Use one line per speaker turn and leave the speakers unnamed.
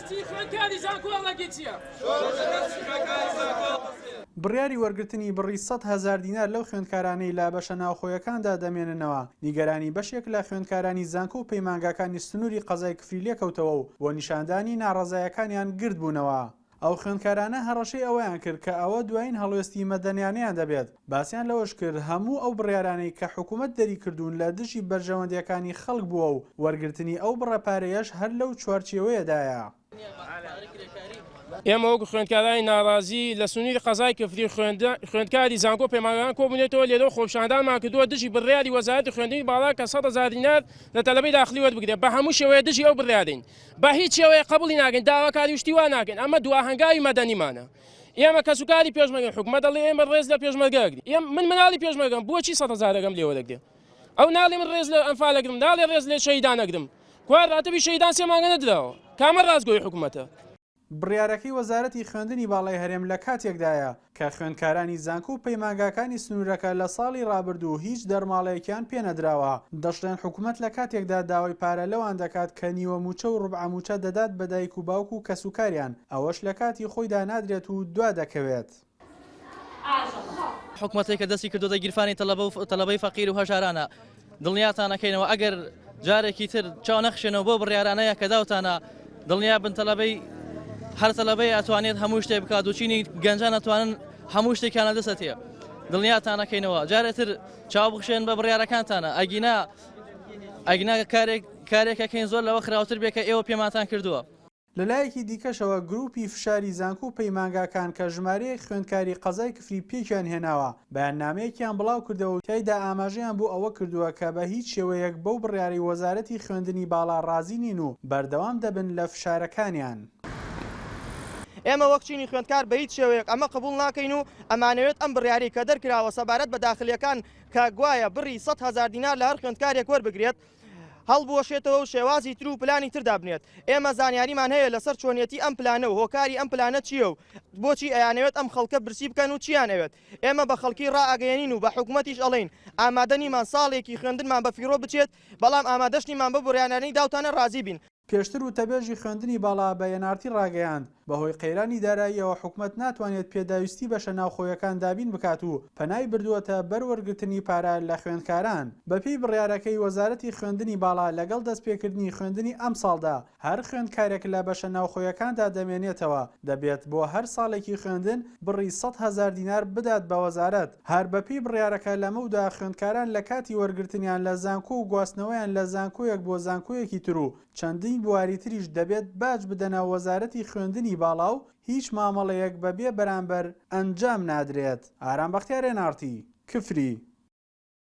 شۆڕشی خوێندکاری زانکۆ ڕەگی چییە؟
بڕیاری وەرگرتنی بڕی 100,000 دینار لەو خوێندکارانەی لە بەشە ناوخۆیەکاندا دەمێننەوە، نیگەرانی بەشێک لە خوێندکارانی زانکۆ و پەیمانگاکانی سنووری قەزای کفری لێکەوتەوە و بۆ نیشاندانی ناڕەزایەکانیان گردبوونەوە. ئەو خوێندکارانە هەڕەشەی ئەوەیان کرد کە ئەوە دوایین هەڵوێستی مەدەنیانەیان دەبێت، باسیان لەوەش کرد هەموو ئەو بڕیارانەی کە حکومەت دەریکردوون لە دژی بەرژەوەندییەکانی خەڵک بووە و وەرگرتنی ئەو بڕە پارەیەش هەر لەو چوارچێوەیەدایە.
ئێمە وەکو خوێندکارانی ناڕازی لە سنووری قەزای کفری و خوێندکاری زانکۆ پەیمانگاکان کۆبوونەتەوە لێرەوە خۆپیشاندانمان کردووە دژی بڕیاری وەزارەتی خوێندنی باڵا کە 100,000 دینار لە تەلەبەی داخلی وەربگرێت بە هەموو شێوەیە دژی ئەو بڕیارەین بە هیچ شێوەیەک قبوڵی ناکەین داواکاری و شتی وا ناکەین ئەمە دوا هەنگاوی مەدەنیمانە ئێمە کەسوکاری پێشمەرگەین حکومەت دەڵێ ئێمە ڕێز لە پێشمەرگە ئەگرین ئێمە من مناڵی پێشمەرگەم بۆچی 100,000 ەکەم لێ وەرەگرێ ئەو ناڵێ من ڕێز لە ئەنفال ئەگرم ناڵێ ڕێز لە شەهیدان ئەگرم کوا ڕاتبی شەهیدان سێ مانگە نەدراوە کامە ڕاستگۆی حکومەتە؟
بڕیارەکەی وەزارەتی خوێندنی باڵای هەرێم لە کاتێکدایە کە خوێندکارانی زانکۆ و پەیمانگاکانی سنوورەکە لە ساڵی ڕابردوو هیچ دەرماڵەیەکیان پێنەدراوە، دەشڵێن حکومەت لە کاتێکدا داوای پارە لەوان دەکات کە نیوە مووچە و ڕوبعە مووچە دەدات بە دایک و باوک و کەسوکاریان، ئەوەش لە کاتی خۆیدا نادرێت و دوادەکەوێت.
حکومەتێک کە دەستی کردۆتە گیرفانی تەلەبە و تەلەبەی فەقیر و هەژارانە دڵنیاتان ئەکەینەوە ئەگەر جارێکی تر چاو نەخشێنەوە بۆ بڕیارانەیە کە داوتانە دڵنیا بن تەلەبەی هەر تەلەبەی ئەتوانێت هەموو شتێک بکات و چینی گەنجان ئەتوانن هەموو شتێکیان لە دەستەتێ دڵنیاتان ئەکەینەوە جارێتر چاو بخشێن بە بڕیارەکانتانە ئەگینا ئەگینا کارێک کارێکەکەین زۆر لەوە خراوتر بێ کە ئێوە پێمانتان کردووە.
لەلایەکی دیکەشەوە گروپی فشاری زانکۆ و پەیمانگاکان کە ژمارەیەک خوێندکاری قەزای کفری پێکیان هێناوە بەیاننامەیەکیان بڵاوکردەوە و تیایدا ئاماژەیان بۆ ئەوە کردووە کە بە هیچ شێوەیەک بەو بڕیارەی وەزارەتی خوێندنی باڵا ڕازی نین و بەردەوام دەبن لە فشارەکانیان.
ئێمە وەک چینی خوێندکار بە هیچ شێوەیەک ئەمە قبوڵ ناکەین و ئەمانەوێت ئەم بڕیارەی کە دەرکراوە سەبارەت بە داخلیەکان کە گوایە بڕی 100,000 دینار لە هەر خوێندکارێک وەربگرێت هەڵبوەشێتەوە و شێوازی تر و پلانی تر دابنێت. ئێمە زانیاریمان هەیە لەسەر چۆنیەتی ئەم پلانە و هۆکاری ئەم پلانە چییە و بۆچی ئەیانەوێت ئەم خەڵکە برسی بکەن و چییان ئەوێت. ئێمە بە خەڵکی ڕائەگەیەنین و بە حکومەتیش ئەڵێین ئامادە نیمان ساڵێکی خوێندنمان بە فیڕۆ بچێت، بەڵام ئامادەش نیمان بەو بڕیارانەی داوتانە ڕازی بین.
پێشتر وتەبێژی خوێندنی باڵا بە ئێن ئاڕ تی ڕاگەیاند، بەهۆی قەیرانی داراییەوە حکومەت ناتوانێت پێداویستی بەشە ناوخۆیەکان دابین بکات و پەنای بردووەتە بەر وەرگرتنی پارە لە خوێندکاران. بەپێی بڕیارەکەی وەزارەتی خوێندنی باڵا لەگەڵ دەستپێکردنی خوێندنی ئەمساڵدا هەر خوێندکارێک لە بەشە ناوخۆیەکاندا دەمێنێتەوە دەبێت بۆ هەر ساڵێکی خوێندن بڕی 100,000 دینار بدات بە وەزارەت. هەر بەپێی بڕیارەکە لەمەودا خوێندکاران لە کاتی وەرگرتنیان لە زانکۆ و گواستنەوەیان لە زانکۆیەک بۆ زانکۆیەکی تر و چەندین بواری تریش دەبێت باج بدەنە وەزارەتی خوێندنی باڵا و هیچ مامەڵەیەک بە بێ بەرامبەر ئەنجام نادرێت. ئارام بەختیار ئێن ئاڕ تی، کفری.